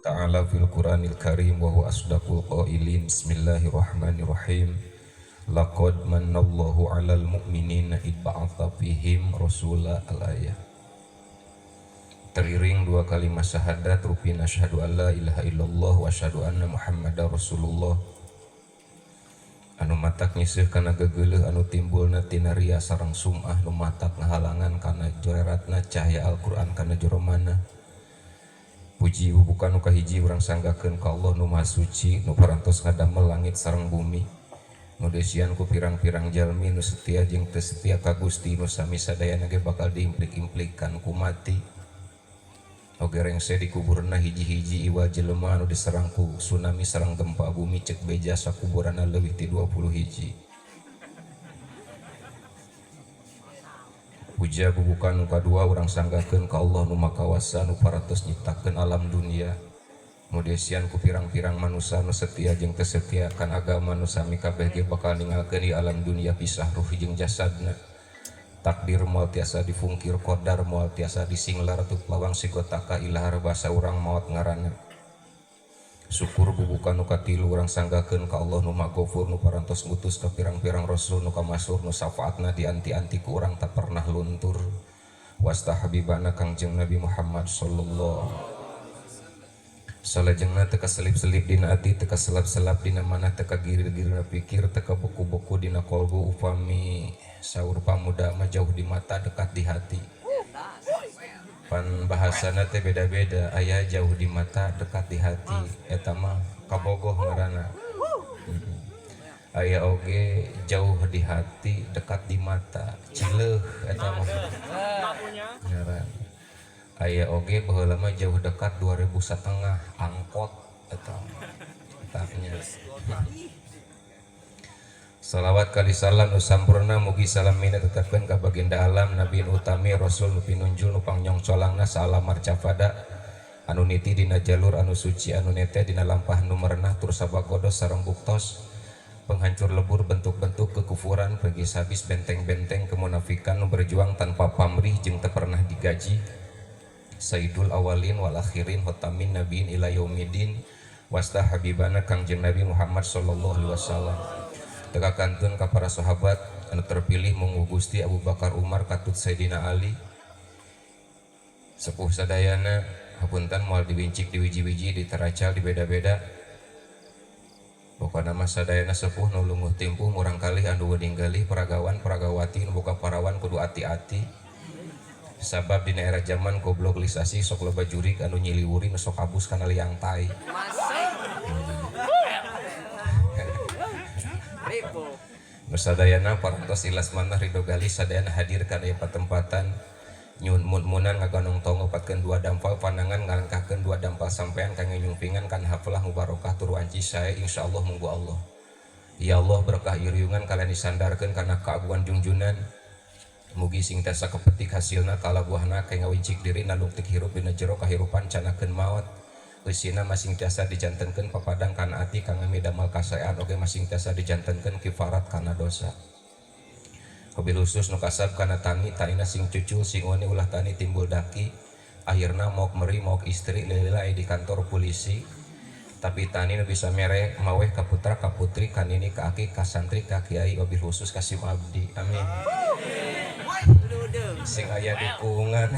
Ta'ala fil Qur'anil Karim wa huwa asdaqul qailin. Bismillahirrahmanirrahim. Laqad mannallahu 'alal mu'minina id ba'atha fihim rasula al-ayah. Teriring dua kalimat syahadat rupina asyhadu alla ilaha illallah wa asyhadu anna Muhammadar Rasulullah. Anu matak nyiseuh kana gegeuleuh anu timbulna tina ria sareng sum'ah nu matak ngahalangan kana joreratna cahaya Al-Qur'an kana jero manah. Puji bubuka nu kahiji urang sanggakeun ka Allah nu Maha Suci nu parantos ngadamel langit sareng bumi. Nu desian ku pirang-pirang jalmi nu setia jeung teu setia ka Gusti nu sami sadayana ge bakal diimplik-implikan ku mati. Oge rengse dikuburna hiji-hiji iwa jelema anu diserang ku tsunami sareng gempa bumi cek beja sakuburanna leuwih ti 20 hiji. Puja bubuka nu kadua urang sanggakeun ka Allah nu Maha Kawasa nu parantos nyiptakeun alam dunia. Nu desian ku pirang-pirang manusa nu setia jeung teu setia kana agama nu sami kabeh ge bakal ninggalkeun ieu alam dunia pisah ruh jeung jasadna. Takdir moal tiasa difungkir, qadar moal tiasa disinglar teu lawang sigotaka ilahar basa urang maot ngaranna. Syukur bubuka nu katilu urang sanggakeun ka Allah nu Maha Ghafur nu parantos ngutus ka pirang-pirang rasul nu kamasur nu syafaatna dianti-anti ku urang tak pernah luntur. Wasta habibana Kangjeng Nabi Muhammad sallallahu salajengna teu kaselip-selip dina ati, teu kaselap-selap dina manah, teu kagirir-girirna pikir, teu kabeku-beku dina kolbu upami saur pamuda mah jauh di mata dekat di hati. Pan bahasana teh beda-beda, aya jauh di mata dekat di hati eta mah kabogoh ngaranna. Aya oge jauh di hati dekat di mata cileuh eta mah ngaranna. Aya oge baheula mah jauh dekat 2000 setengah angkot eta etanya. Salawat kali salam nu sampurna mugi salamina tetepkeun ka baginda alam nabi nu utami rasul nu pinunjul nu pangnyongcolangna saalam marcapada anu niti dina jalur anu suci anu nete dina lampah nu merenah tur sabagodos sareng buktos penghancur lebur bentuk-bentuk kekufuran pergi habis benteng-benteng kemunafikan nu berjuang tanpa pamrih jeung teu pernah digaji. Sayyidul awalin wal akhirin khotamin nabiin ila yaumidin wasta habibana Kangjeng Nabi Muhammad sallallahu alaihi wasallam. Teka kantun ka para sahabat anu terpilih munggu Gusti Abu Bakar Umar katut Sayyidina Ali. Sepuh sadayana hapunten moal diwincik diwiji-wiji diteracal dibeda-beda. Pokona mah sadayana sepuh nu lunguh timpuh murang kalih anu wening galih peragawan peragawati nu boga parawan kudu ati-ati. Sabab dina era zaman gobloklisasi sok loba jurig anu nyiliwuri nu sok abus kana liang tai. Nu sadayana parantos ilas manah ridho gali sadayana hadir kana ieu patempatan nyun mun-munan ngaganong tong ngopatkeun dua dampal pandangan ngalengkahkeun dua dampal sampean kangge nyumpingan kana hafalah mubarokah tur wanci sae insyaallah munggu Allah. Ya Allah berkah iriungan kalian disandarkeun kana keagungan jungjunan. Mugi sing tiasa kepetik hasilna kalabuahna kaya ngawincik diri nalungtik hirup dina jero kahirupan canakeun maot. Eusina masing tiasa dijantenkeun papadang kana ati kangge midamal kasaean oge masing tiasa dijantenkeun kifarat kana dosa. Wabil khusus nu kasab kana tani tanina sing cucul sing uni ulah tani timbul daki akhirna maok meri maok istri lila di kantor polisi tapi tani nu bisa mere maweh ka putra ka putri ka nini ka aki ka santri ka kiai wabil khusus ka sim abdi amin. Sing aya dukungan.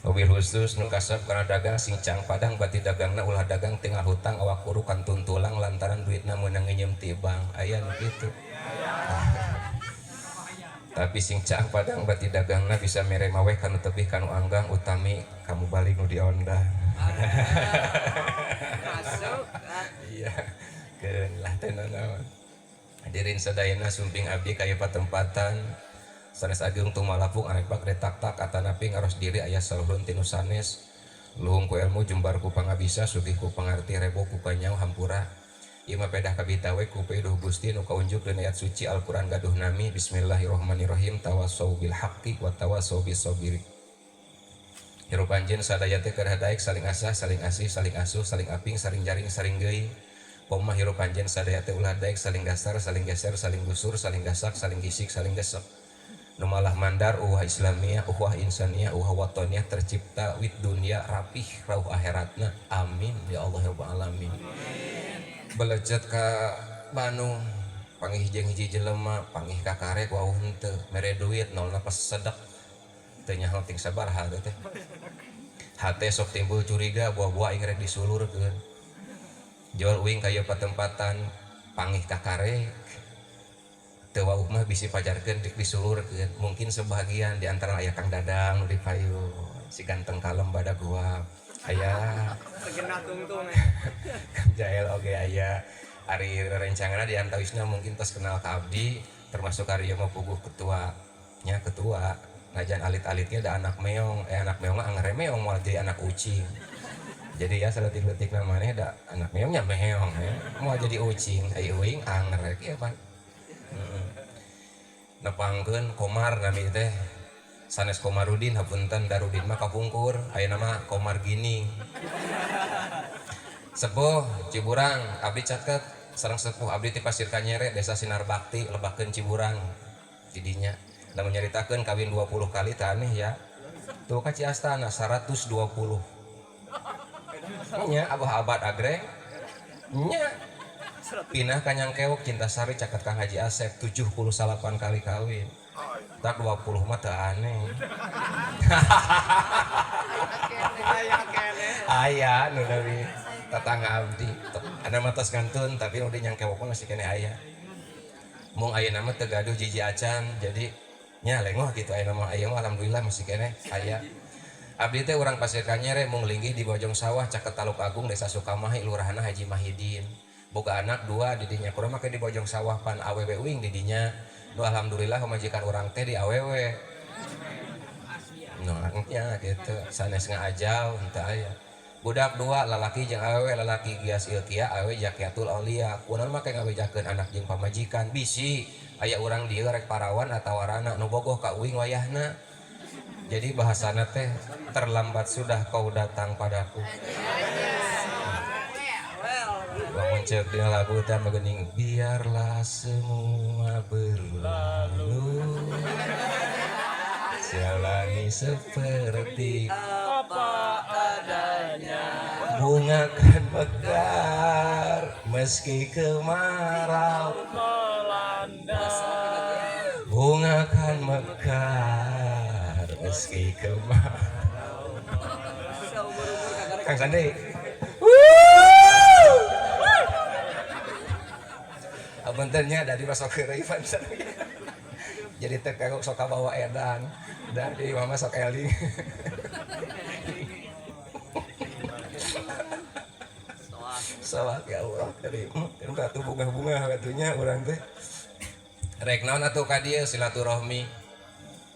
Wabil khusus nu kasab kana dagang sing cang padang bati dagangna ulah dagang tinggal hutang awak kuru kantun tulang lantaran duitna meunang nginjem ti bank aya nu kitu. Tapi sing cang padang bati dagangna bisa mere maweh kanu tebih kanu anggang utami kamu balik nu diondang. Masuk. Iya, keun lah teh nanaon. Hadirin sadayana sumping abdi ka ieu patempatan sanes ageung tumalapung anepak retak-tak atanapi ngaros diri aya saluhurun tinu sanes luhung ku ilmu jembar ku pangabisa sugih ku pangarti rebo ku kanyau hampura ieu mah pedah kabita we ku piduh Gusti nu kaunjuk dina ayat suci Al-Qur'an gaduh nami bismillahirrahmanirrahim tawasau bil haqqi wa tawasau bis sabri. Hirup anjeun sadaya teh keur hadaek saling asah saling asih saling asuh saling aping saling jaring saling geuing. Poma hirup anjeun sadaya teh ulah daek saling gasar saling geser saling gusur saling gasak saling gisik saling gesek. Nu malah mandar uwah Islamiyah, uwah insaniyah, uwah watoniyah tercipta wit dunia rapih rauh akhiratna. Amin ya Allah ya rabbal alamin. Belejet ka Bandung panggih jeung hiji jelema, panggih ka karek wau henteu, mere duit nolna pas sedek. Teu nyaho ting sabaraha teh. Hate sok timbul curiga buah-buah aing rek disulurkeun. Jual uing ka ieu patempatan panggih ka karek. Teu wauh mah bisi pajarkeun rek disulurkeun. Mungkin sebagian di antara aya Kang Dadang nu di payun, si ganteng kalem badak gua. Aya Segenah tungtung. Kang Jael oge aya. Ari rerencanganna di antawisna mungkin tos kenal ka abdi, termasuk ari ieu mah puguh ketua nya ketua. Najan alit-alitnya ada anak meong, anak meong mah angere meong moal jadi anak ucing. Jadi ya saleutik-leutik namanya da anak meongnya meong ya, moal jadi ucing, ai uing anger kieu pan. Nepangkeun Komar nami teh sanes Komarudin hapunten Darudin mah kapungkur ayeuna mah Komar Gining. Sepuh Ciburang abdi caket sareng sepuh abdi ti Pasir Kanyere Desa Sinar Bakti lebakeun Ciburang didinya. Lamun nyaritakeun kawin 20 kali teh aneh ya. Tuh ka Ciastana 120. Nya abah abad agreng. Nya pindah ka Nyangkewok Cintasari caket Kang Haji Asep 78 kali kawin. Tak 20 mah teu aneh. Aya kene. Aya nu deui tetangga abdi. Ada mah tos ngantun tapi nu di Nyangkewok mah masih keneh aya. Mung ayeuna mah teu gaduh jiji acan jadi nya lengoh gitu ayeuna mah aya mah alhamdulillah masih keneh aya. Abdi teh urang Pasir Kanyere mung linggih di Bojong Sawah caket Taluk Agung Desa Sukamahi Lurahana Haji Mahidin. Boga anak dua di dinya kurang make di Bojong Sawah pan awewe uing di dinya. Nu alhamdulillah pamajikan urang teh di awewe. Nu nya gitu sanes ngaajau henteu aya. Budak dua lalaki jeung awewe lalaki Gias Ilkia awewe Jakiatul Aulia. Kunaon make ngabejakeun anak jeung pamajikan bisi aya urang dieu rek parawan atawa rana nu bogoh ka uing wayahna. Jadi bahasana teh terlambat sudah kau datang padaku. Lamun ceuk dina lagu teh anu geuning biarlah semua berlalu. Jalani seperti apa adanya. Bunga kan mekar meski kemarau melanda. Bunga kan mekar meski kemarau. Kang Sandi. Apuntennya dari masuk ke Ivan. Jadi teh kagok sok bawa edan. Dari mama sok eling. Sawak ya Allah karim. Kan ratu bunga-bunga katunya urang teh. Rek naon atuh ka dieu silaturahmi.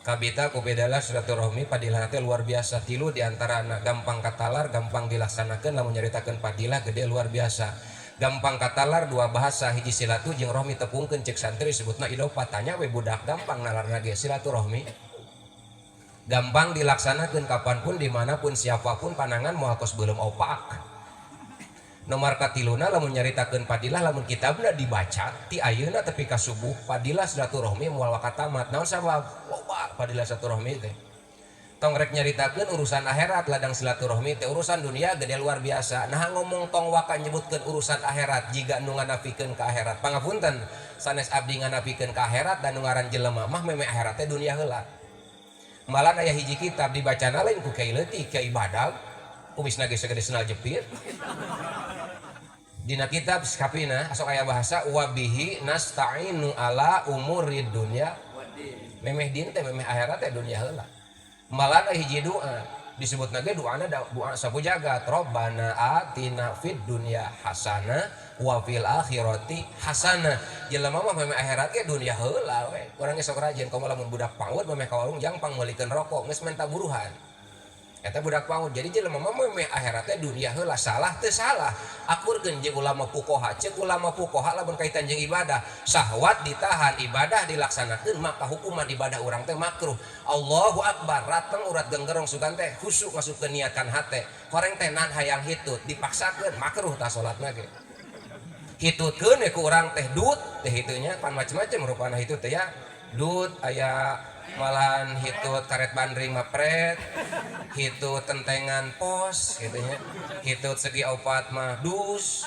Kabita ku bedalah silaturahmi padilah teh luar biasa tilu di antarana gampang katalar, gampang dilaksanakeun lamun nyaritakeun padilah gede luar biasa. Gampang katalar dua bahasa hiji silatu jeung rohmi tepungkeun cek santri sebutna idopa tanya we budak gampang nalarna ge silaturahmi. Gampang dilaksanakeun kapanpun dimanapun siapapun panangan moal kos beuleum opak. Nomor katiluna lamun nyaritakeun padilah lamun kitabna dibaca ti ayeuna tepi ka subuh padilah silaturahmi moal wakatamat. Naon sabab? Loba padilah silaturahmi teh. Tong rek nyaritakeun urusan akhirat ladang silaturahmi teh urusan dunia gede luar biasa. Nah ngomong tong waka nyebutkeun urusan akhirat jiga nu nganafikeun ka akhirat. Pangapunten sanes abdi nganafikeun ka akhirat dan nu ngaran jelema mah meme akhirat teh dunia heula. Malah aya hiji kitab dibacana lain ku kiai leutik kiai badag kumisna ge sagede senal jepit. Dina kitab kapina sok aya bahasa wabihi nasta'inu ala umurid dunya. Memeh din teh memeh akhirat teh dunia heula. Malah aya hiji doa disebutna ge doana doa sapu jagat Rabbana atina fid dunya hasanah wa fil akhirati hasanah. Jelema mah memeh akhirat ge dunia heula we. Urang ge sok rajin komo lamun budak pangut memeh ka warung jang pangmeulikeun rokok geus menta buruhan. Eta budak pangut. Jadi jelema mah memeh akhirat teh dunia heula salah teu salah. Akurkeun jeung ulama fuqaha. Ceuk ulama fuqaha lamun kaitan jeung ibadah, syahwat ditahan, ibadah dilaksanakeun maka hukuman ibadah urang teh makruh. Allahu akbar, rateng urat genggerong sugan teh khusyuk masukkeun niatan hate. Horeng teh nan hayang hitut dipaksakeun makruh tah salatna ge. Hitutkeun we ku urang teh dut teh hitunya pan macem-macem rupana hitut teh ya. Dut aya Malahan hitut karet bandring mah pret, hitut tentengan pos gitu nya, hitut segi opat mah dus,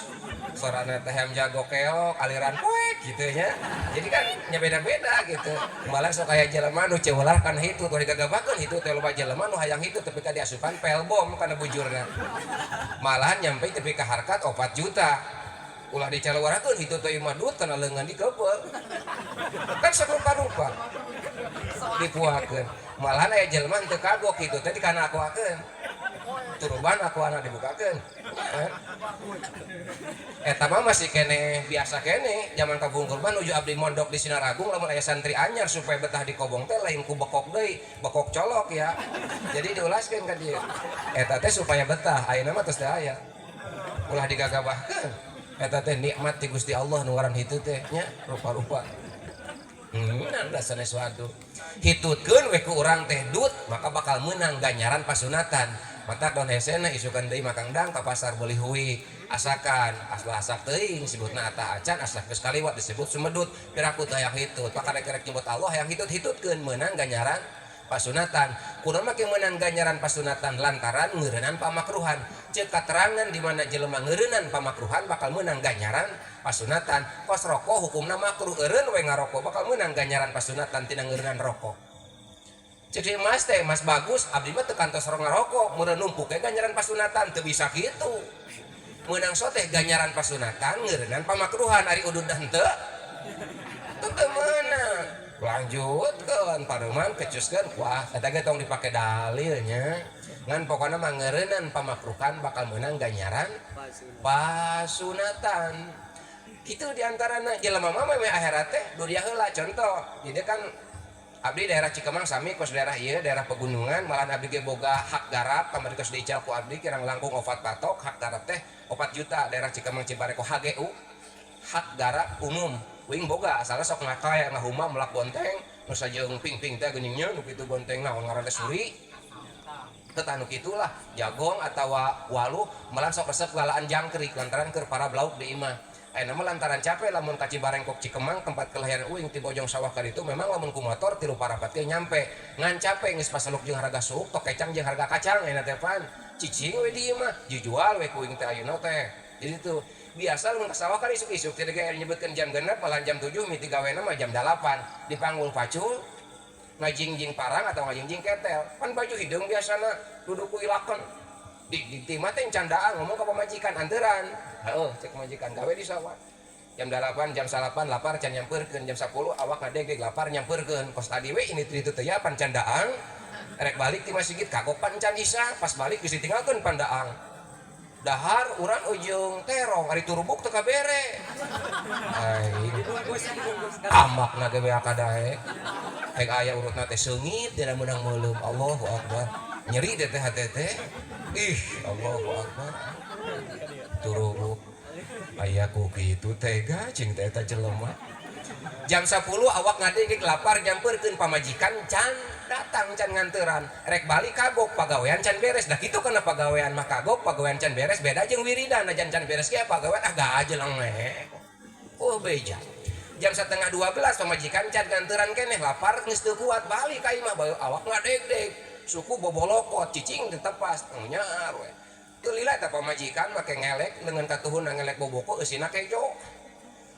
sorana teh hayam jago keok aliran poek gitu nya. Jadi kan nya beda-beda gitu. Malah sok aya jelema nu ceulah kana hitut, ulah digagabakeun hitut teh, loba jelema nu hayang hitut tapi ka diasupan pel bom kana bujurna. Malahan nyampe tepi ka harkat 4 juta. Ulah dicalawarakeun hitut teh mah duit kana leungeun dikeupeuh. Kan sarupa-rupa dipuakeun. Malahan aya jelema teu kagok hitut teh dikana akuakeun. Turuban akuana dibukakeun. Eta mah masih keneh biasa keneh zaman kapungkur mah nuju abdi mondok di Sinaragung, lamun aya santri anyar supaya betah di kobong teh lain ku bekok deui, bekok colok ya. Jadi diulaskeun ka dieu. Eta teh supaya betah, ayeuna mah tos teu aya. Ulah digagabahkeun. Eta teh nikmat ti Gusti Allah nu ngaran hitut teh nya rupa-rupa. Nah, sanes waduh. Hitutkeun we ku urang teh dut, maka bakal meunang ganjaran pasunatan. Matak don hesena isukan deui makang dang ka pasar beuli hui. Asakan, asal asak teuing sebutna atah acan, asak geus kaliwat disebut sumedut. Piraku teh hayang hitut, maka rek nyebut Allah hayang hitut hitutkeun meunang ganjaran pasunatan. Kunaon make meunang ganjaran pasunatan lantaran ngeureunnan pamakruhan. Ceuk katerangan di mana jelema ngeureunnan pamakruhan bakal meunang ganjaran pasunatan. Kos rokok hukumna makruh, eureun we ngarokok bakal meunang ganjaran pasunatan tina ngeureunnan rokok. Ceuk si Mas teh, Mas bagus, abdi mah teu kantos ngarokok, meureun numpuk we ganjaran pasunatan, teu bisa kitu. Meunang so teh ganjaran pasunatan ngeureunnan pamakruhan, ari udud henteu. Teu meunang. Lanjutkeun pareman kecuskeun, wah eta ge tong dipake dalilnya. Ngan pokona mah ngeureunnan pamakruhan bakal meunang ganjaran pasunatan. Kitu diantarana jelema mah we akhirat teh dunia heula contoh. Jadi kan abdi daerah Cikemang sami kos daerah ieu daerah pegunungan, malahan abdi ge boga hak garap kamari kos diical ku abdi kirang langkung 4 patok hak garap teh 4 juta daerah Cikemang Cibareko HGU hak garap umum. Uing boga asalna sok ngakaya ngahuma melak bonteng nu sajeung ping-ping teh geuning nya nu kitu bonteng naon ngaran teh suri. Teu anu kitulah jagong atawa waluh malah sok resep galaan jangkrik lantaran keur para blauk di imah. Ayeuna mah lantaran capek lamun ka Cibarengkok Cikemang tempat kelahiran uing ti Bojong Sawah ka ditu memang lamun ku motor 3 parapat ge nyampe. Ngan capek geus paseluk jeung harga suuk tok kecang jeung harga kacang ayeuna teh pan. Cicing we di imah dijual we ku uing teh ayeuna teh. Jadi tuh biasa lamun ka sawah kan isuk-isuk tidak ge nyebutkeun jam 6 malah jam 7 miti gawena mah jam 8 dipanggul pacul ngajingjing parang atau ngajingjing ketel pan baju hideung biasana duduk ku ilakeun di timah teh candaan ngomong ka pamajikan anteuran heuh cek pamajikan gawe di sawah jam 8 jam 9 lapar can nyampeurkeun jam 10 awak ngadegdeg lapar nyampeurkeun kos tadi we ini itu teh ya pan candaan rek balik ti masjid kagok pan can isya pas balik geus ditinggalkeun pandaang dahar urang ujung terong ari turubuk teu kabere ai amakna ge beak kadaek rek aya urutna teh seungit dina meunang meuleum Allahu akbar nyeri teh hate teh ih Allahu akbar turubuk aya ku kitu tega cing teh eta jelema jam 10 awak ngadegek lapar nyampeurkeun pamajikan can datang can nganteran rek balik kagok pagawean can beres dah kitu kana pagawean mah kagok pagawean can beres beda jeung wiridan can can beres ge pagawean ah gaje lengeh oh beja jam 11:30 pamajikan can nganteran keneh lapar geus teu kuat balik ka imah bae awak ngadegdeg suku bobolokot cicing ditepas nyaar we teu lila eta pamajikan make ngelek leungeun katuhunna ngelek boboko eusina kejo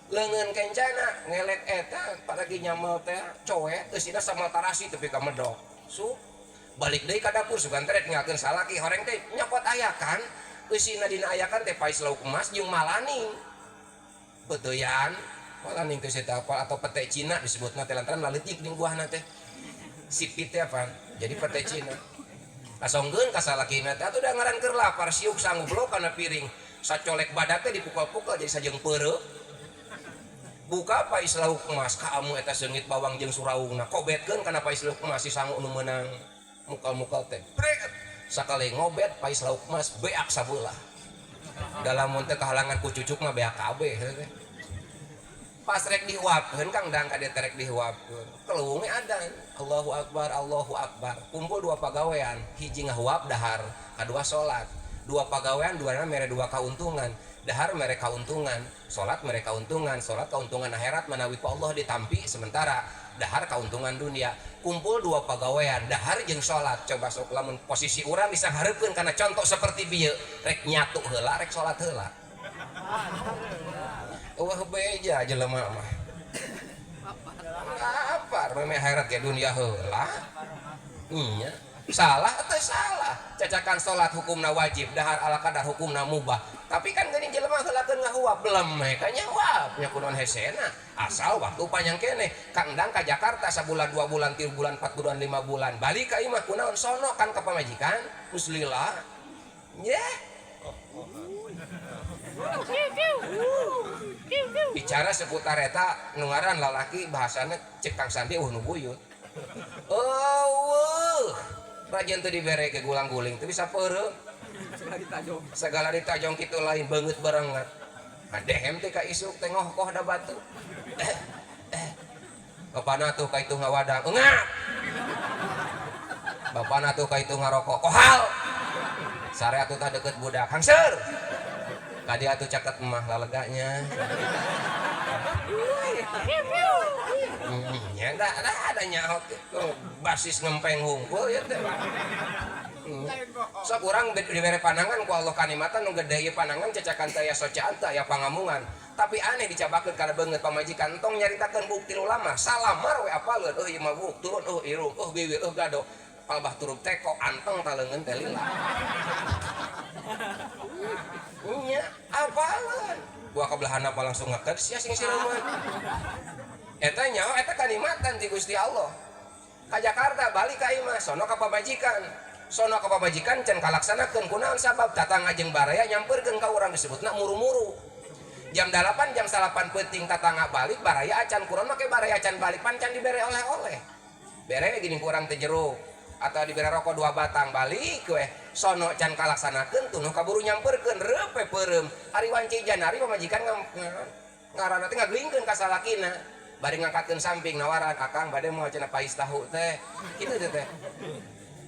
leungeun kencana ngelek eta paragi nyamel teh coet eusina sama tarasi tepi ka medok su balik deui ka dapur sugan teh ninggalkeun salaki horeng teh nyokot ayakan eusina dina ayakan teh pais lauk emas jeung malaning peuteyan malaning teh teh apa atau pete Cina disebutna teh lantaran laleutik jeung buahna teh sipit teh apaan jadi pete Cina kasongkeun ka salakina teh atuh da ngaran keur lapar siuk sanggublok kana piring sacolek badak teh dipukul-pukul jadi sajeung peureuh buka pais lauk emas kaamu eta seungit bawang jeung suraungna kobetkeun kana pais lauk emas si sangu nu meunang mukal-mukal teh brek sakali ngobet pais lauk emas beak sabelah dalam mun teu kahalangan ku cucuk mah beak kabeh teh pas rek dihuapkeun Kang Dang ka dieu teh rek dihuapkeun kelewung adan Allahu akbar Allahu akbar kumpul dua pagawean hiji ngahuap dahar kadua salat dua pagawean duana mere dua kauntungan. Dahar mere kauntungan, salat mere kauntungan, salat kauntungan akhirat manawi ku Allah ditampi, sementara dahar kauntungan dunia. Kumpul dua pagawean, dahar jeung salat. Coba sok lamun posisi urang disanghareupeun kana contoh seperti bieu, rek nyatu heula rek salat heula? Eueuh beja jelema mah. Lapar memeh akhirat ge dunia heula. Nya. Salah atau salah? Cacakan salat hukumna wajib, dahar ala kadar hukumna mubah. Tapi kan geuning jelema heulakeun ngahuap belum ka nyahuap nya kunaon hesena. Asal waktu panjang keneh. Kang Dang ka Jakarta sabulan, 2 bulan, 3 bulan, 4 bulan, 5 bulan. Balik ka imah kunaon, sono kan ka pamajikan geus lila. Ya. Bicara seputar eta nu ngaran lalaki, bahasana cek Kang Sandi euweuh nu buyut. Euweuh. Rajin teu dibere ke gulang-guling teu bisa peureum. Segala ditajong. Segala ditajong kitu lain beungeut barengat. Adehem teh ka isuk teh ngohkoh da batu. Eh, eh. Bapana tuh ka itu ngawadang, engap. Bapana tuh ka itu ngarokok, kohal. Sare atuh tah deket budak, hangseur. Kadi atuh caket emah laleganya. Ya dah ada nyaho teh. Basis ngempeng hungkul ya teh. Sok urang dibere panangan ku Allah kanikmatan nu gede ieu panangan, cacakan teh aya socaan teh aya pangamungan. Tapi aneh dicabakeun kana beungeut pamajikan, entong nyaritakeun bukti ulama, salamar we apaleun, euy ieu mah buuk turun, euy irung, euy bibir, euy gado. Palbah turub teko anteng taleungeun teh lila. Nya apaleun. Gua kabelahana apa langsung ngeked sia sing sireumeun. Eta nyaho eta kanikmatan ti Gusti Allah. Ka Jakarta balik ka imah sono ka pamajikan. Sono ka pamajikan can kalaksanakeun kunaon sabab tatangga jeung baraya nyamperkeun ka urang disebutna muru-muru. Jam 8, jam 9 peuting tatangga balik, baraya acan kurang make baraya acan balik pan can dibere oleh-oleh. Bere gini kurang teh jeruk atau dibere rokok 2 batang balik weh. Sono can kalaksanakeun tunuh kaburu nyamperkeun reupe peureum. Ari wanci janari pamajikan ngaranna teh ngagelingkeun ka salakina. Bari ngangkatkeun samping nawaran akang bade moal cenah pais tahu teh. Kitu teh teh.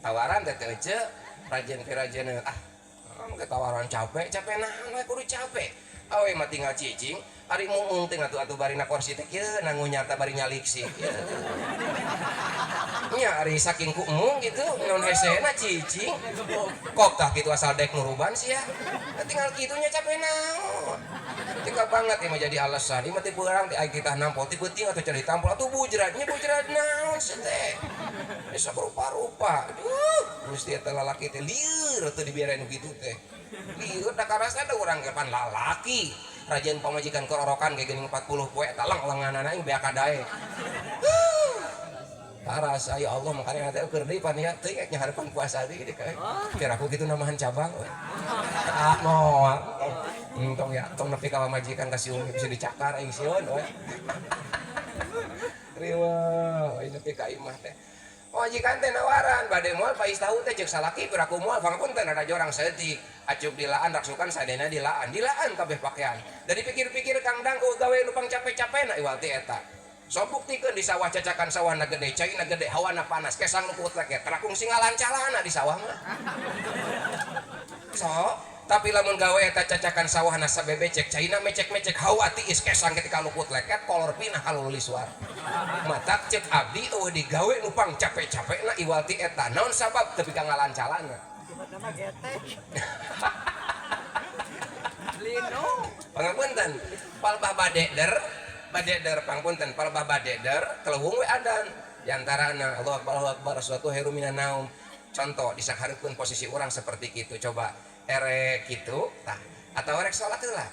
Tawaran teh teh ece rajin teh rajin ah. Ke tawaran capek, capek naon we kudu capek. Awe mah tinggal cicing, ari muung teh ngatu-atuh bari na kursi teh kieu nangunyar teh bari nyalik sih. Nya ari saking ku emung gitu naon hesena cicing. Kok tah kitu asal dek nuruban sia. Tinggal kitunya capek naon. Tinggal banget ieu mah jadi alasan. Ieu mah teh beurang teh aing titah nampol ti peuting atuh cari tampol atuh bujratnya bujrat naon sih teh. Bisa rupa-rupa. Aduh, Gusti eta lalaki teh lieur atuh dibiarin kitu teh. Lieur da karasa da urang ge pan lalaki. Rajin pamajikan kerorokan ge geuning 40 poe eta leng-lenganana aing beak kadae. Karasa ya Allah makanya teh keur deui pan ya teuing nya harapan puasa deui kitu kae. Biar aku kitu namahan cabang we. Ah moal. Entong ya, tong nepi ka pamajikan ka si Umi bisa dicakar aing sieun we. Riweuh, aing nepi ka imah teh. Pamajikan teh nawaran bade moal pais tahu teh ceuk salaki piraku moal pangapunten ada jorang saeutik. Acuk dilaan raksukan sadena dilaan, dilaan kabeh pakaian. Da dipikir-pikir Kang Dang eueuh gawe nu pang capek-capekna iwal ti eta. Sok buktikeun di sawah cacakan sawahna gede, caina gede, hawana panas, kesang nu puut leket, terakung singalan calana di sawah mah. Sok, tapi lamun gawe eta cacakan sawahna sabebecek, caina mecek-mecek, hawa tiis kesang ketika luput leket, kolor pinah kalau lisuar. Matak cek abdi eueuh digawe nu pang capek-capekna iwal ti eta. Naon sabab teu pika ngalan calana. Lino. Pangapunten, palbah badeder, badeder pangpunten, palbah badeder, kelewung we adan. Di antarana Allahu akbar, Allahu akbar, suatu heru minan naum. Contoh disanghareupeun posisi urang seperti kitu, coba erek kitu tah atau erek salat heula.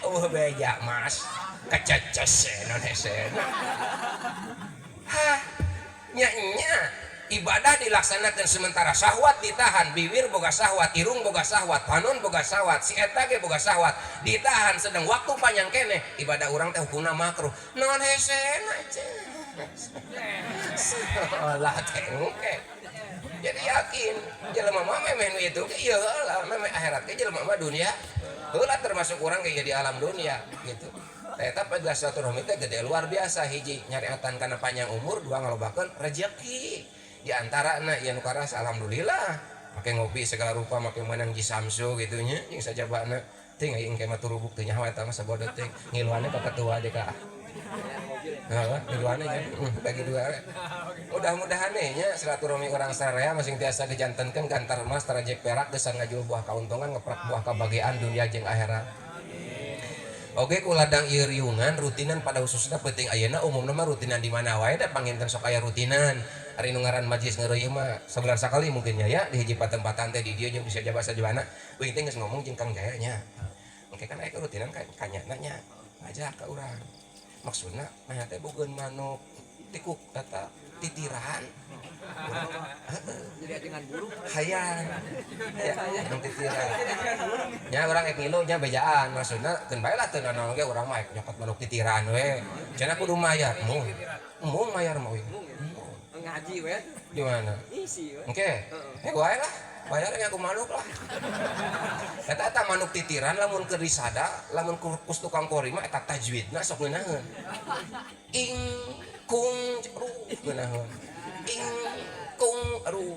Oh beja mas, kececes non hesena. Hah, nya nya ibadah dilaksanakan sementara syahwat ditahan, bibir boga syahwat, irung boga syahwat, panon boga syahwat, si eta ge boga syahwat, ditahan sedang waktu panjang keneh ibadah urang teh hukumna makruh. Non hesena ceh. Salah teh engke. Jadi yakin jelema mah memeh nu itu ge ieu heula, memeh akhirat ge jelema mah dunia heula termasuk urang ge di alam dunia gitu. Eta pada silaturahmi teh gede luar biasa, hiji nyariatan kana panjang umur, dua ngalobakeun rezeki. Di antarana ieu nu karasa alhamdulillah Make ngopi segala rupa, make meunang Ji Samsu gitu nya jeung sajabana. Teuing aing engke mah turubuk teu nyaho eta mah sabodo teuing. Ngiluanna ka ketua deui ka. Heeh, ngiluanna nya bagi dua we. Mudah-mudahan nya silaturahmi urang sararea masing tiasa dijantenkeun gantar emas tarajek perak geus ngajul buah kauntungan ngeprak buah kabagean dunia jeung akhirat. Oke, ku ladang ieu riungan rutinan pada khususna penting ayeuna umumna mah rutinan di mana wae da panginten sok aya rutinan. Ari nu ngaran majlis ngeureuyeuh mah sabulan sakali mungkin nya ya di hiji patempatan teh di dieu jeung bisa jaba sajabana. Uing teh geus ngomong jeung Kang Jaya nya. Engke kan aya rutinan ka kanyana nya ngajak ka urang. Maksudna mah teh bogeun manuk tikuk eta titiran. Jadi ajengan burung. Hayang. Ya, titiran. Nya urang rek ngilu nya bejaan maksudna keun bae lah teu nanaon ge urang mah nyokot manuk titiran we. Cenah kudu mayar. Mung. Mung mayar mah. Ngaji we. Di mana? Isi we. Oke. Eh wae lah. Bayar aku manuk lah. Eta eta manuk titiran lamun keur disada, lamun kus tukang kori mah eta tajwidna sok ngeunaheun. Ing kung aduh ngeunaheun. Ing kung aduh.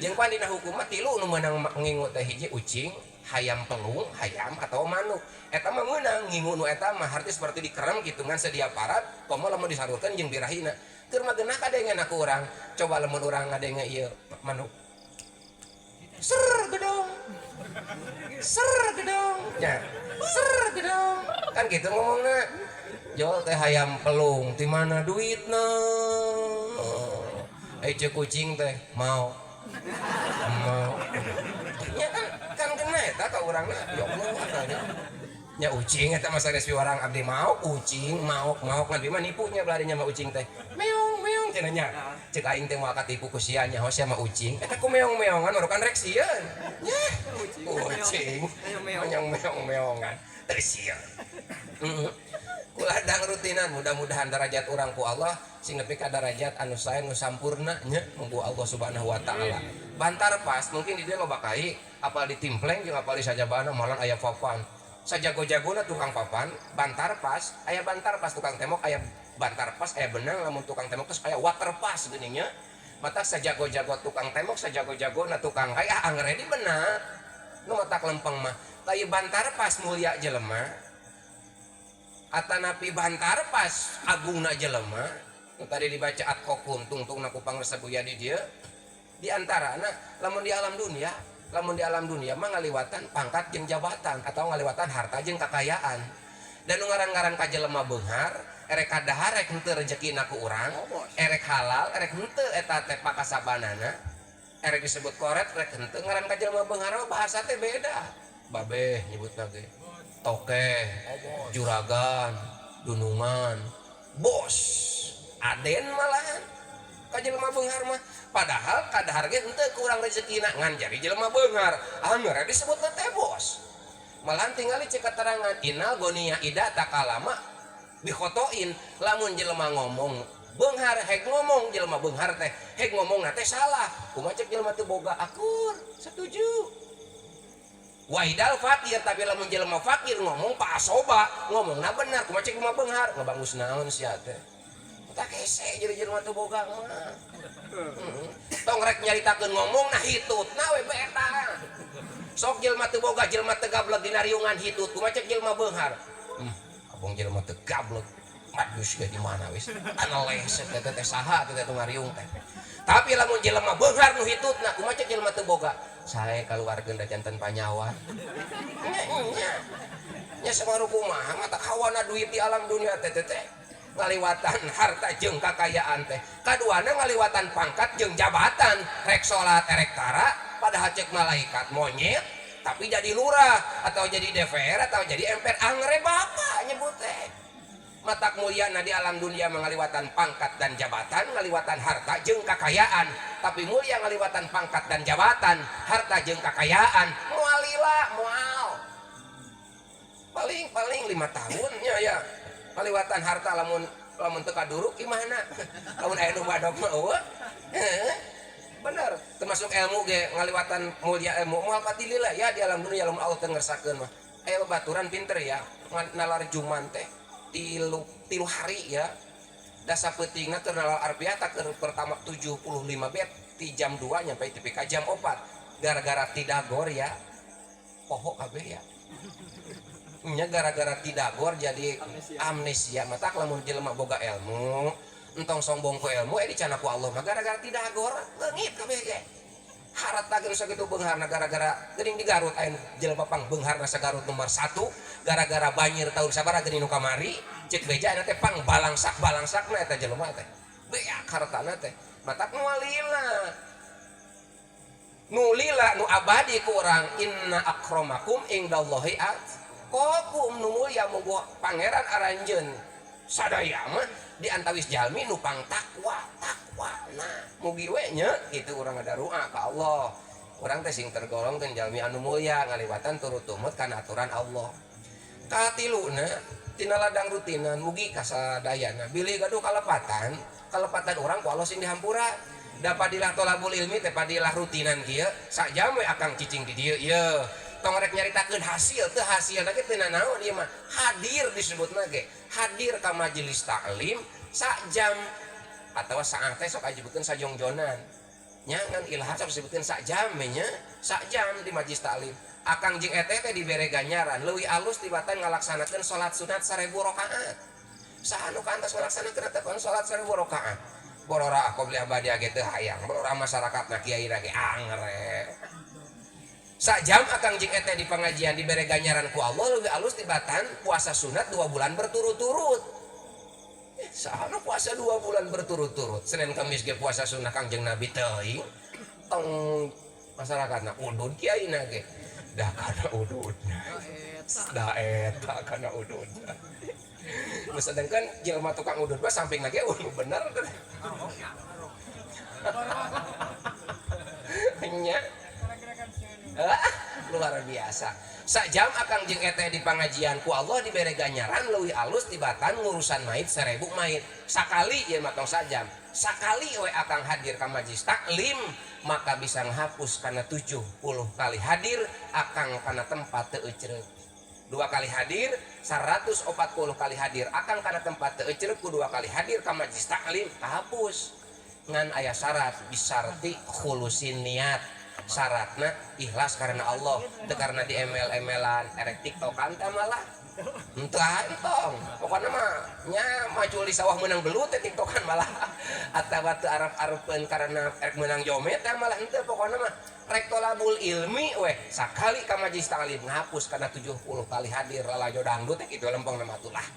Jeung pan dina hukum mah tilu nu meunang ngingu teh hiji ucing, hayam pelung, hayam atau manuk. Eta mah meunang ngingu nu eta mah harti seperti dikerem kitu ngan sedia parat, komo lamun disalurkeun jeung birahina. Keur mah geunah kadengeun ku urang. Coba lamun urang ngadenge ieu manuk. Ser gedong. Ser gedong. Ya, ser gedong. Kan gitu ngomongna. Jol teh hayam pelung, di mana duitna? Eh cek kucing teh mau. Mau. Ya kan kan kena eta ka urangna. Ya Allah katanya. Nya ucing eta masa geus piwarang abdi mau ucing maok maok ngan mah nipunya belarinya mah ucing teh. Meong meong cenah nya. Cek aing teh moal katipu ku sia nya sia mah ucing. Eta ku meong-meongan marukan rek sieun. Nya ucing. Meong meong meongan. Teu sieun. Ku ladang rutinan mudah-mudahan derajat urang ku Allah sing nepi ka derajat anu sae nu sampurna nya munggu Allah Subhanahu wa taala. Bantar pas mungkin di dieu loba kai apal ditimpleng jeung apal disajabana malah aya papan. Sajago-jagona tukang papan, bantar pas, aya bantar pas tukang tembok, aya bantar pas, aya benang lamun tukang tembok terus aya water pas geuning nya. Mata sajago-jago tukang tembok, sajago-jagona tukang kai ah angger di benang. Nu matak lempeng mah. Tah bantar pas mulia jelema. Atanapi bantar pas agungna jelema. Nu tadi dibaca atqakum tungtungna ku pangresa Buya di dieu. Di antarana lamun di alam dunia, lamun di alam dunia mah ngaliwatan pangkat jeung jabatan atau ngaliwatan harta jeung kakayaan. Dan nu ngaran-ngaran ka jelema beunghar, erek kadahar rek henteu rejekina ku urang, erek halal erek henteu eta teh pakasabanana, erek disebut koret rek henteu ngaran ka jelema beunghar mah bahasa teh beda. Babeh nyebutna ge. Toke, juragan, dunungan, bos, aden malahan. Ka jelema beunghar mah padahal kadahar ge henteu kurang rezekina ngan jadi jelema beunghar angger disebutna teh bos. Malahan tingali cek keterangan innal gonia ida takalama bikhotoin lamun jelema ngomong beunghar hek ngomong jelema beunghar teh hek ngomongna teh salah kumaha cek jelema teu boga akur setuju. Waidal fakir tapi lamun jelema fakir ngomong pasoba ngomongna benar kumaha cek jelema beunghar ngabangus naon sia teh. Tak hese jadi jelema teu boga mah. Tong rek nyaritakeun ngomong nah hitutna we eta. Sok jelema teu boga jelema teu gablek dina riungan hitut kumaha cek jelema beunghar. Abong jelema teu gablek. Madus ge di mana wis. Analeh teh teh saha teh teh ngariung teh. Tapi lamun jelema beunghar nu hitutna kumaha cek jelema teu boga. Sae kaluarkeun da janten panyawa. Nya nya. Nya samaru kumaha mata kawana duit di alam dunia teh teh teh. Ngaliwatan harta jeung kakayaan teh kaduana ngaliwatan pangkat jeung jabatan rek salat erek tara padahal cek malaikat monyet tapi jadi lurah atau jadi DPR atau jadi MPR angre bapak nyebut teh matak mulia di alam dunia mengaliwatan pangkat dan jabatan ngaliwatan harta jeung kakayaan tapi mulia ngaliwatan pangkat dan jabatan harta jeung kakayaan moal lila moal paling paling 5 tahun nya ya ngaliwatan harta lamun lamun teu kaduruk gimana lamun aya nu badog mah eueuh bener termasuk ilmu ge ngaliwatan mulia ilmu moal patilila ya di alam dunia lamun Allah teu ngersakeun mah aya babaturan pinter ya nalar juman teh tilu hari ya dasa peutingna keur nalar arbiah tak keur pertama 75 bet ti jam 2 nyampe TPK jam 4 Gara-gara tidagor ya, poho kabeh ya. Nya gara-gara tidagor jadi Amnesia. Amnesia. Matak lamun jelema boga ilmu, entong sombong ku ilmu, dicandak ku Allah mah gara-gara tidagor leungit kabeh ge. Harta geus sakitu beungharna, gara-gara geuning di Garut aya jelema pang beungharna sa Garut nomor 1, gara-gara banjir tahun sabaraha geuning nu kamari, cek beja teh pang balangsak balangsakna eta jelema teh. Beak hartana teh. Matak moal lila. Nu lila nu abadi ku urang, inna akramakum indallahi atqakum, nu mulia mungguh pangeran aranjeun sadaya mah di antawis jalmi nu pang takwa takwa. Nah, mugi we nya kitu urang ngadarua ka Allah, urang teh sing tergolong teh jalmi anu mulia ngaliwatan turut tumut kana aturan Allah. Katiluna tina ladang rutinan, mugi kasadayana bilih gaduh kalepatan, kalepatan urang ku Allah sing dihampura. Da padilah tolabul ilmi teh padilah rutinan kieu, sajam we akang cicing di dieu ieu, tong rek nyaritakeun hasil teu hasil ge teu nanaon ieu mah. Hadir disebutna ge, hadir ka majelis taklim sajam atawa saat teh sok disebutkeun sajongjonan nya, ngan ilham sok disebutkeun sajam we nya. Sajam di majelis taklim akang jeung eteh teh dibere ganjaran leuwih alus tibatan ngalaksanakeun salat sunat 1000 rakaat. Saha nu kantos ngalaksanakeun eta salat 1000 rakaat? Borora aku beli abadi ge teu hayang, borora masyarakat na kiai ge angre. Sajam akang jeung eteh di pengajian dibere ganjaran ku Allah leuwih alus tibatan puasa sunat 2 bulan berturut-turut. Saha nu puasa 2 bulan berturut-turut? Senin Kamis ge puasa sunah Kangjeng Nabi teuing. Tong masyarakatna udud, kiai na ge da kana ududna, da eta kana ududna. Sedangkan jelema tukang udud mah samping lagi udud bener nya. Luar biasa. Sajam akang jeung eteh di pengajian ku Allah dibere ganjaran leuwih alus tibatan ngurusan mait 1000 mait. Sakali ieu mah, tong sajam, sakali we akang hadir ka majlis taklim maka bisa ngahapus kana 70 kali hadir akang kana tempat teu ecreuk. 2 kali hadir 140 kali hadir akang kana tempat teu ecreuk, ku 2 kali hadir ka majlis taklim kahapus. Ngan aya syarat, bisarti khulusin niat, syaratna ikhlas karena Allah, teu karena di ML-MLan erek tiktokan teh malah henteu entong. Pokona mah nya maju di sawah meunang belut teh tiktokan malah, atawa teu arep-arepeun karena erek meunang jomet teh malah henteu. Pokona mah rek tolabul ilmi weh sakali ka majlis taklim ngahapus karena 70 kali hadir lalajo dangdut teh kitu lempeng na mah lah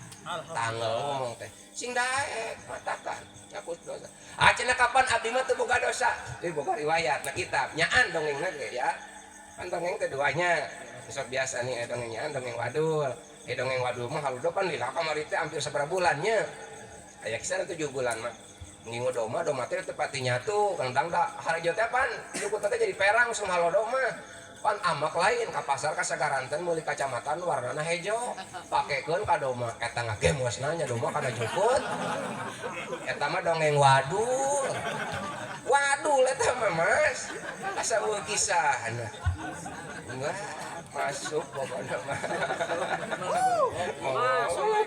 tanggal ngomong teh sing daek matakan ngapus dosa. Ah, cenah kapan abdi mah teu boga dosa? Boga riwayat na kitab nyaan dongengna ge ya kan, dongeng keduanya besok biasa nih, dongeng nyaan, dongeng wadul. Dongeng wadul mah haludo pan lila kamari teh hampir sabaraha bulannya, aya kisaran 7 bulan mah ngingu doma, doma teh tepati nyatu kang dangda harajo teh pan jukut teh jadi perang semua halodo mah pan amak lain ka pasar ka sagaranten meuli kacamata warnana hejo pakekeun ka doma, eta ngagemos nanya doma kana jukut. Eta mah dongeng wadul, wadul eta mah mas asa eueuh kisahna. Wah, masuk pokoknya mah. Masuk.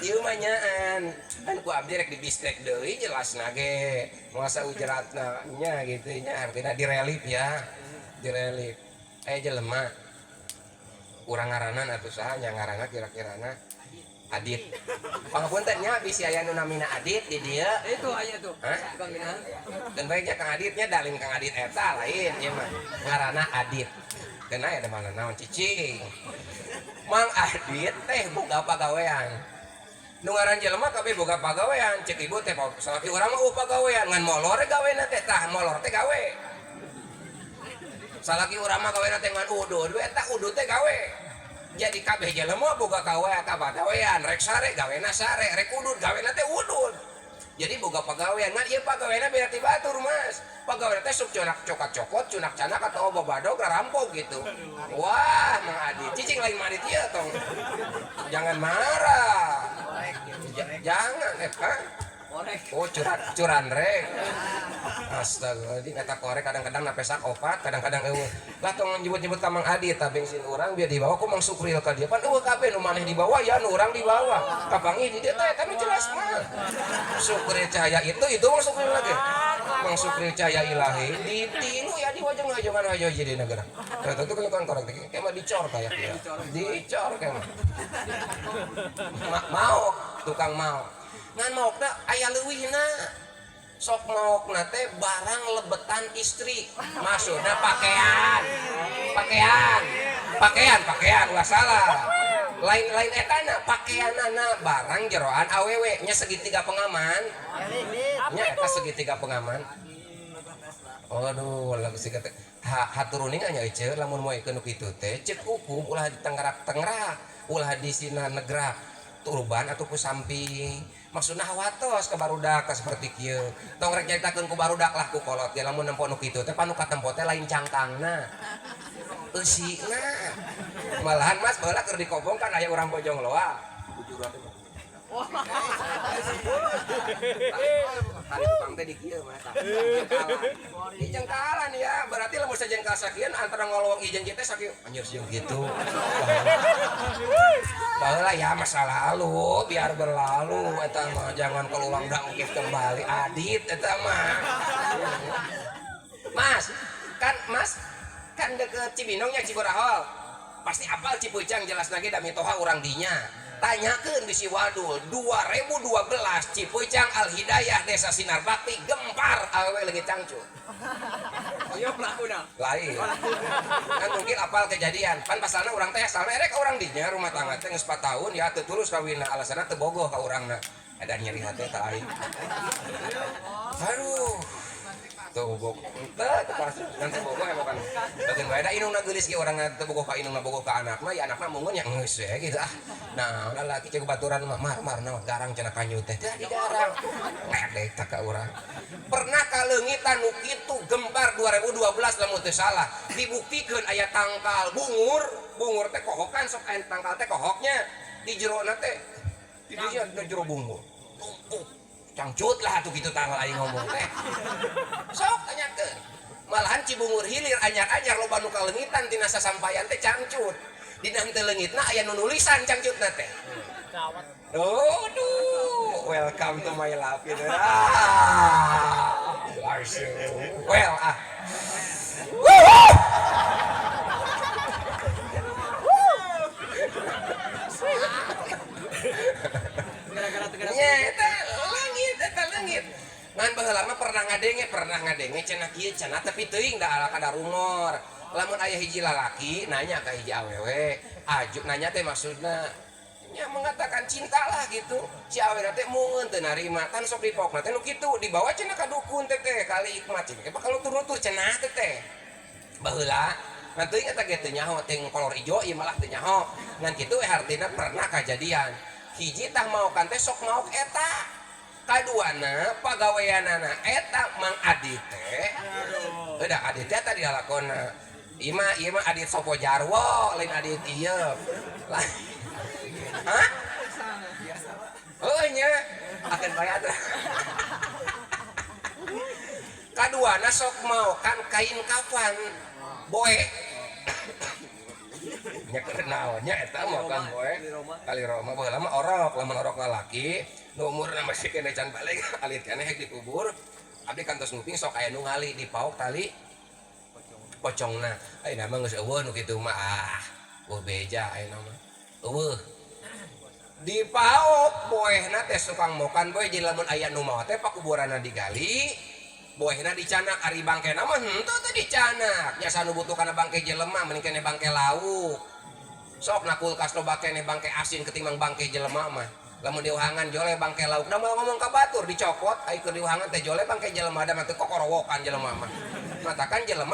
Ieu mah nyaan kan ku abdi rek dibistek deui jelas nage masa ujeratna nya gitu nya, artinya direlip ya, direlip. Jelema urang ngaranan atuh saha nya ngaranna kira-kirana Adit. Pangapunten nya bisi aya nu namina Adit di dieu. Itu aya tuh. Hah? Bukan minah. Dan baiknya Kang Aditnya dalim Kang Adit eta lain ieu mah. Ngaranna Adit. Kena ya mana naon cicing. Mang Adit teh boga pagawean. Nu ngaran jelema kabeh boga pagawean, cek ibu teh salaki urang mah eueuh pagawean, ngan molor gawena teh, tah molor teh gawe. Salaki urang mah gawena teh ngan udud we, eta udud teh gawe. Jadi kabeh jelema boga gawe pagawean, rek sare gawena sare, rek udud gawena teh udud. Jadi boga pagawean, ngan ieu pagaweana beda ti batur mas. Pagawean teh sok cunak cokat cokot, cunak canak atau babadog rampok gitu. Wah, Mang Adit, cicing lain Mang Adit ieu tong. Jangan marah. Jangan, hah? Korek. Oh, curan curanrek. Astaga, di kata korek kadang-kadang napesak opat, kadang-kadang eueuh. Lah, tong nyebut-nyebut ka Mang Adi, ta bensin urang biar dibawa ku Mang Sukril ka dia. Pan eueuh kabeh nu maneh dibawa ya, nu urang dibawa. Kapanggih di dieu teh, tapi jelas mah. Sukril cahaya itu Mang Sukril lagi. Mang Sukril cahaya ilahi ditilu ya di wajah ngajongan hajo jadi negara. Nah, tentu kan korek teh kayak mah dicor kayak ya. Dicor kayak mah. Maok, tukang maok. Ngan maokna aya leuwihna. Sok maokna teh barang lebetan istri. Maksudna pakaian. Pakaian. Pakaian, pakaian ulah salah. Lain-lain etana, pakaianana barang jeroan awewe nya segitiga pengaman. Nya eta segitiga pengaman. Aduh, lagu sih kata ha haturuning nya ece lamun moekeun nu kitu teh ceuk hukum ulah ditenggerak-tenggerak, ulah di sina negrak turban atau ku samping. Maksudna hawatos ke barudak teh seperti kieu. Tong rek nyaritakeun ku barudak lah ku kolot ge lamun nempo nu kitu teh panu katempo teh lain cangkangna. Eusina. Malahan Mas baheula keur dikobong kan aya urang Bojong Loa. Bujuran teh. Tadi tukang teh di kieu mah. Di jengkalan ya, berarti lamun sajengkal sakieu antara ngolowong ijen teh sakieu anjir sieun kitu. Baheula ya masa lalu, biar berlalu eta mah jangan keluang dangkif kembali adit eta mah. Mas, kan Mas kan deket Cibinongnya Ciburahol. Pasti apal Cipeucang jelas lagi da mitoha urang dinya. Tanyakeun bisi wadul 2012 Cipeucang Al Hidayah Desa Sinar Bakti gempar awewe leungit cangcut. Iya pelakuna. Lain. Kan mungkin apal kejadian. Pan pasalna urang teh asalna erek ka urang dinya rumah tangga teh geus 4 tahun ya teu tulus kawinna alasanna teu bogoh ka urangna. Edan nyeri hate ta aing. Aduh. Tuh bogoh. Teu teu pasti kan teu bogoh ya bukan. Bageun bae da indungna geulis ge urang teu bogoh ka indungna bogoh ka anakna ya anakna mungun ya geus we gitu ah. Nah, lalaki cek baturan mah mar mar naon garang cenah kanyu teh. Teh di garang. Ledek tak ka urang. Pernah kaleungitan nu kitu gempar 2012 lamun teu salah. Dibuktikeun aya tangkal bungur, bungur teh kohokan sok aya tangkal teh kohoknya di jerona teh. Di dinya di jero bungur. Tumpuk. Cangcut lah tuh gitu tanggal aing ngomong teh. Sok tanyakeun. Malahan Cibungur hilir anyar-anyar loba nu kaleungitan tina sasampayan teh cangcut. Dina henteu leungitna aya nu nulisan cangcutna teh. Aduh, welcome to my life gitu. Ah, langsung. Well ah. Wuh! Gara-gara tegara. Nya eta leungit, eta leungit. Ngan baheula mah pernah ngadenge cenah kieu cenah tapi teuing da ala kada rumor. Lamun aya hiji lalaki nanya ka hiji awewe, aju nanya teh maksudna nya mengatakan cinta lah gitu. Si awewe teh mungeun teu narima, tan sok dipokna teh nu kitu dibawa cenah ka dukun teh teh kali hikmat cenah bakal nutur-nutur cenah teh teh. Baheula ngan teuing eta ge teu nyaho teh kolor ijo ieu malah teu nyaho. Ngan kitu we hartina pernah kajadian. Hiji tah maokan teh sok maok eta. Kaduana pagaweanana eta Mang Adit teh. Udah Adit teh tadi lalakonna. Ieu mah Adit Sopo Jarwo lain Adit ieu. Hah? Oh nya akan bayar. Kaduana sok maokan kain kafan boe. Nya keur naon nya eta maokan boe. Kali Roma baheula mah orok, lamun orok lalaki nu umurna masih keneh can balik alit keneh hek dikubur. Abdi kantos nguping sok aya nu ngali dipaok tali pocongna. Ayeuna mah geus eueuh nu kitu mah ah. Eueuh beja ayeuna mah. Eueuh. Dipaok boehna teh tukang mokan boeh jadi lamun aya nu maot teh pakuburanna digali boehna dicanak ari bangkena mah henteu teh dicanak. Nya sanu butuh kana bangke jelema mending keneh bangke lauk. Sok na kulkas loba keneh bangke asin ketimbang bangke jelema mah. Lamun diuhangan jole bangke lauk da moal ngomong ka batur dicokot ai keur diuhangan teh jole bangke jelema da mah teu kokorowokan jelema mah. Matakan jelema